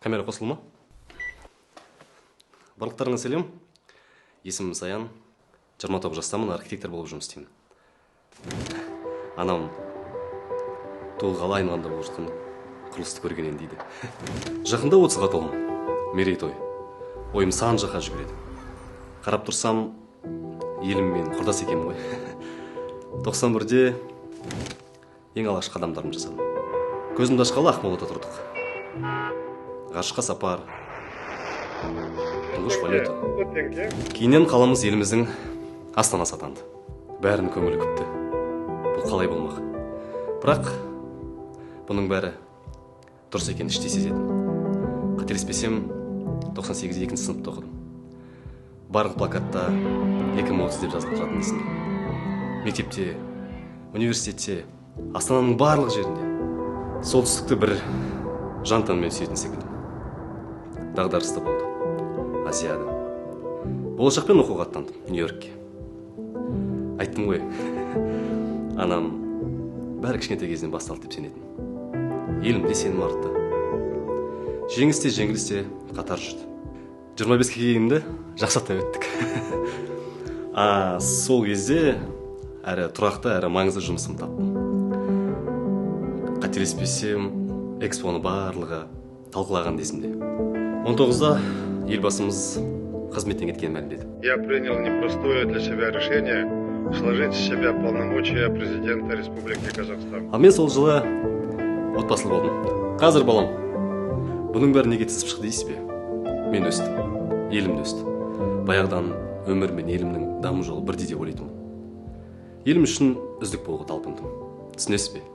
Камера қосылды ма? Барлықтарыңа сәлем. Есімім Саян. 29 жастамын, архитектор болып жұмыс істеймін. Анам туылғалы айналамда болып жатқан құрылысты көргеннен дейді. Жақында 30-ға толдым. Мерейтой. Ойым сан жаққа жүгіреді. Қарап тұрсам, еліммен құрдас екенмін ғой. 91-де ең алғашқы қадамдарымды жасадым. Көзімді ашқалы Ақмолада тұрдық. Ғарышқа сапар, тұңғыш валюта. Кейіннен қаламыз еліміздің астанасы атанды. Бәрінің көңілі күпті. Бұл қалай болмақ? Бірақ бұның бәрі дұрыс екенін іштей сезетін. Қателеспесем, 98 екінші сыныпта оқыдым. Барлық плакатта 2030 деп жазылып тұратын есімде. Мектепте, университетте, астананың барлық жерінде солтүстікті бір жан тәніммен сүйетін секілдімін. Дағдарыс та болды, Азиада. Болашақпен оқуға аттандым Нью Йоркке. Айттым ғой, анам бәрі кішкентай кезінен басталды деп сенетін. Елімде сенім артты. Жеңіс те, жеңіліс те қатар жүрді. 25-ке келгенімді жақсы атап өттік. А сол кезде әрі тұрақты, әрі маңызды жұмысымды таптым. Қателеспесем, экспоны барлығы талқылаған есімде. 19-да Елбасымыз қызметтен кеткенін мәлімдеді. Я принял непростое для себя решение сложить с себя полномочия президента Республики Казахстан. Ал мен сол жылы отбасылы болдым. Қазір балам. Бұның бәрі неге тізіп шықты дейсіз бе? Мен өстім, елім де өсті. Баяғыдан өмір мен елімнің даму жолы бірдей деп ойлайтынмын. Елім үшін үздік болуға талпындым. Түсінесіз бе?